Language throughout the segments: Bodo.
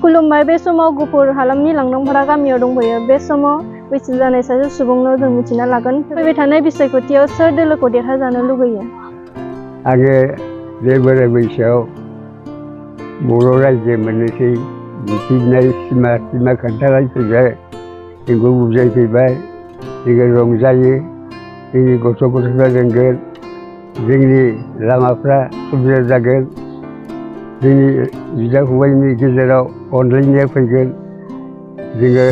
खुलुमबाय बे समाव गुफुर हालामनि लांदांफारा गामियाव दंफैयो। बे समाव बैसो जानाय सासे सुबुंनो जों मिथिना लागोन फैबाय थानाय बिसायख'थियाव सोर दोलोखौ देरहाजानो लुगैयो। आङो बे बोराय बैसोआव बर' रायजो मोननोसै मिथिनाय सिमा खोन्थानाय फैबाय, जोंखौ बुजायफैबाय, जोङो रंजायो, जोंनि गथ' गथायफ्रा रोंगोन, जोंनि लामाफ्रा सुबिदा जागोन, जोंनि बिदा फंबायनि गेजेराव अनलायनाया फैगोन, जोङो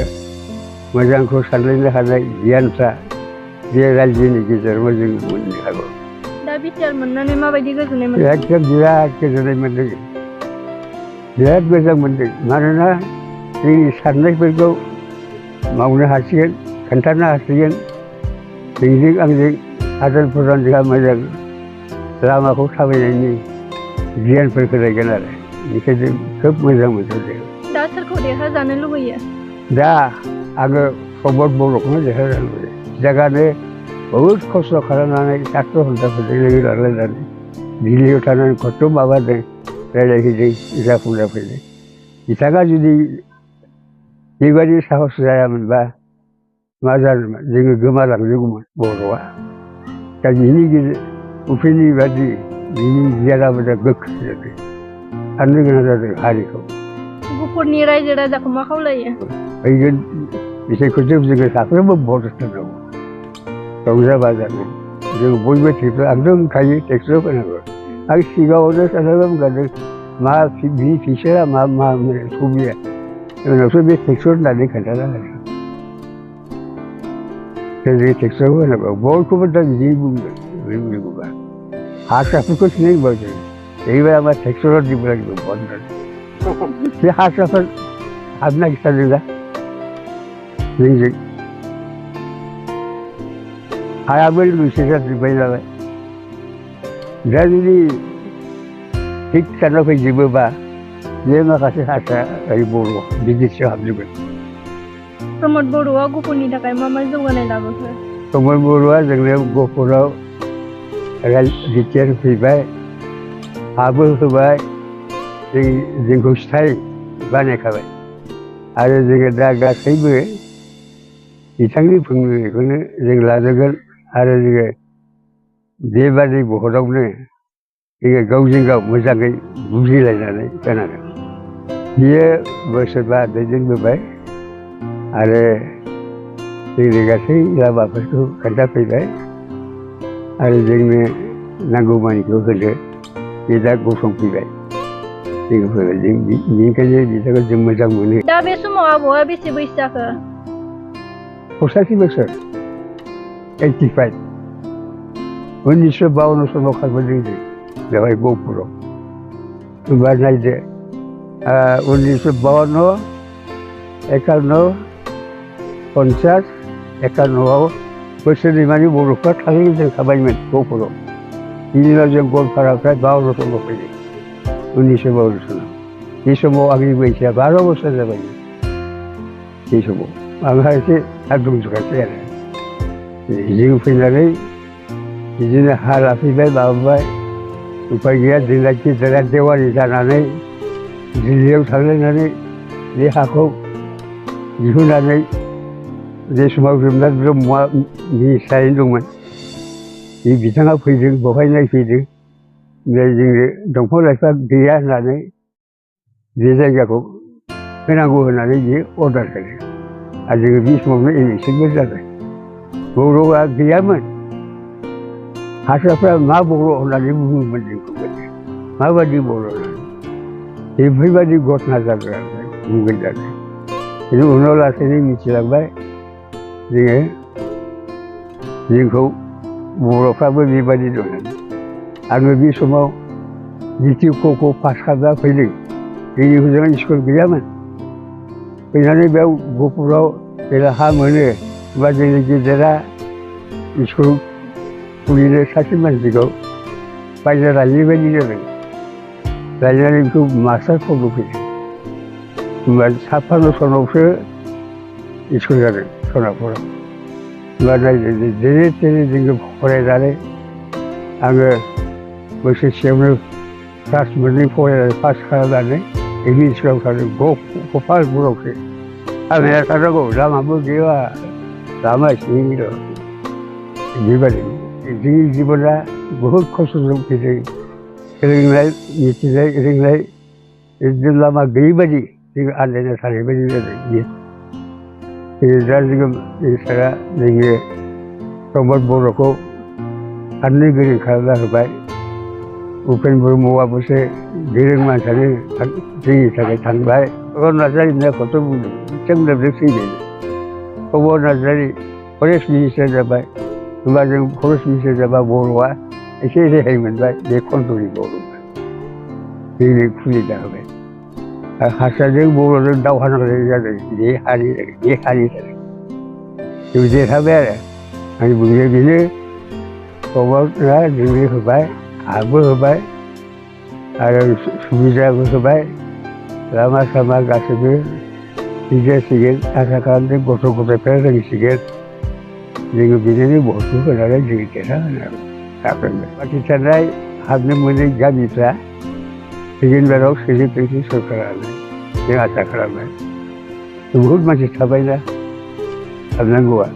मोजांखौ सानलायनो हानाय गियानफ्रा बे रायजोनि गेजेराव जों मोननो हागौ। दा बिटिआर मोननानै माबायदि गोजोननाय मोनदों? एकदम बिराद गोजोननाय मोन्दों, बिराद मोजां मोन्दों। मानोना जोंनि साननायफोरखौ मावनो हासिगोन, खोन्थानो हासिगोन, नोंजों आंजों आदान प्रदान जोंहा मोजां लामाखौ थाबायनायनि गियानफोर होलायगोन आरो बेखायनो खोब मोजां मोनदों। दा सोरखौ देरहाजानो लुगैयो? दा आङो प्रमद बर'खौनो देरहाजानो लुगैयो। जायगानो बहुद खस्थ' खालामनानै 4 घन्टाफोरजों लोगो लालायनानै दिल्लीयाव थानानै खस्थ' माबादों, रायज्लायहैदों, जाफुंना फैदों। बिथाङा जुदि बेबायदि साहस जायामोनबा मा जादोंमोन, जोङो गोमालांजोबगौमोन बर'आ। दा बिनि गेजेर उफेनि बादि बिनि गियानाबो दा गोख्रों जादों, साननो गोनां जादों हारिखौ। गुफुरनि रायजो राजाखौ मा खावलायो? फैगोन बिसायख'थियाव जोङो साफ्रोमबो भट होथारनांगौ, रंजा बाजानो। जों बयबो टेक्सआव आंथ' होनखायो टेक्सआव होनांगौ। आं सिगाङावनो साननानै बुंखादों मा बिनि फिक्सारा मा सबिया उनावसो बे टेक्सआव होननानै खोन्थाना होदों। जों टेक्सआव होनांगौ बयखौबो दा बिदि बुंगोन हारसाफोरखौ सिनाय होनबा जों এইবার আমার টেক্সটাইল দিব লাগবে বন্ধ সে হারসাফोर हाबनो नागिरथारदों दा जोंजों हायाबो लोगोसे जाजोब्बाय नालाय दा जुदि थिग जाना फैजोबोबा बे माखासे हारसा बर' बिदेशियाव हाबजोबगोन। प्रमद बर'आ गुफुरनि थाखाय मा जौगानाय लाबोखो? प्रमद बर'आ जोंनो गुफुराव रिटायार फैबाय, हाबो होबाय, जोंखौ सिथाय बानायखाबाय आरो जोङो दा गासैबो बिथांनि बुंनायखौनो जों लाजोबगोन आरो जोङो बेबादि भटआवनो जोङो गावजों गाव मोजाङै बुजिलायनानै जानांगोन। बियो बोसोरबा दैदेनबोबाय आरो जोंनि गासै लामाफोरखौ खोन्थाफैबाय आरो जोंनो नांगौमानिखौ होनो बे दा गसंफैबाय। बेनिखायनो बिथांखौ जों मोजां मोनो। दा बे समाव आबौआ बेसे बैसो जाखो? 85 बोसोर 85 1952 सनाव खारबोदों जों बेवहाय गहपुराव। होमबा नायदो 1952 51 50 51आव बोसोरनै मानि बर'फ्रा थाहैजोबखाबायमोन गहपुराव। बिनि उनाव जों गवालपारानिफ्राय 52 सनाव फैदों 1952 सनाव। बे समाव आंनि बैसोआ 12 बोसोर जाबायमोन। बे समाव आंहा एसे थाब दंजोबखासै आरो जों फैनानै बिदिनो हा लाफैबाय माबाबाय उपाय गैया। जोंना गेदेरा देवानि जानानै दिल्लीयाव थांलायनानै बे हाखौ दिहुननानै बे समाव जोमनाथ ब्रह्मआ मिनिस्टारैनो दंमोन। बे बिथाङा फैदों, बेवहाय नायफैदों, ओमफ्राय जोंनो दंफां लाइफां गैया होननानै बे जायगाखौ होनांगौ होननानै बियो अर्डार होदों आरो जोङो बे समावनो इलेक्सनबो जाबाय। बर'आ गैयामोन, हारसाफ्रा मा बर' होननानै बुङोमोन जोंखौ माबायदि बर' होननानै बेफोरबायदि घटना जादों आरो बुंगोन जादों। खिन्थु उनाव लासैनो मिथिलांबाय जोंखौ बर'फ्राबो बेबायदि दं। आङो बे समाव द्वितीय क'खौ पास खालामना फैदों। जोंनि हजों स्कुल गैयामोन। फैनानै बेयाव गहपुराव जेला हा मोनो होमबा जोंनि गेदेरा स्कुल खुलिनो सासे मानसिखौ बायना लायनाय बायदि जादों। लायनानै बेखौ मास्टार फद' फैदों। होमबा 56 सनावसो स्कुल जादों सनापुराव। होमबा नायदो जेरै थेरै जोङो फरायनानै आङो बोसोरसेयावनो क्लास 2 फरायनानै पास खालामनानै एमइ स्कुलाव थांदों गपाल बर'सो थांनाया थांनांगौ लामाबो गैया लामा सिंनिल' बेबायदि जोंनि जिबना बहुद खस्थ'जों फैदों रोंनाय मिथिनाय रोंनाय एकदम लामा गैयि बायदि जों आन्दायना थानाय बायदि जादों दा जोङो इसोरा जोंनि प्रमद बर'खौ साननो गोरों खालामना होबाय उपेन ब्रह्मआबोसो गोरों मानसियानो जोंनि थाखाय थांबाय प्रमद नार्जारि होननायखौथ' बुंदों बिथांमोनाबो थैबाय प्रमद नार्जारि फरेस्ट मिनिस्टार जाबाय होमबा जों फरेस्ट मिनिस्टार जाबा बर'आ एसे रेहाय मोनबाय बे खन्थ्र'नि बर'आ जोंनो खुलिना होबाय हारसाजों बर'जों दावहा नांलायनाय जादों बे हारिनि थाखाय जों देरहाबाय आरो आंनि बुंनाया बेनो प्रमदआ जोंनो होबाय हाबो होबाय आरो सुबिदाबो होबाय लामा सामा गासैबो जासिगोन आसा खालामदों गथ' गथायफ्रा रोंसिगोन जोङो बिदिनो भटखौ होनानै जों देरहाहोनांगौ साफ्रोमबो पार्टि थानाय हाबनो मोनै गामिफ्रा फैगोन बाराव सोजोबथोंसै सरकारानो जों आसा खालामो बहुद मानसि थाबायना हाबनांगौआ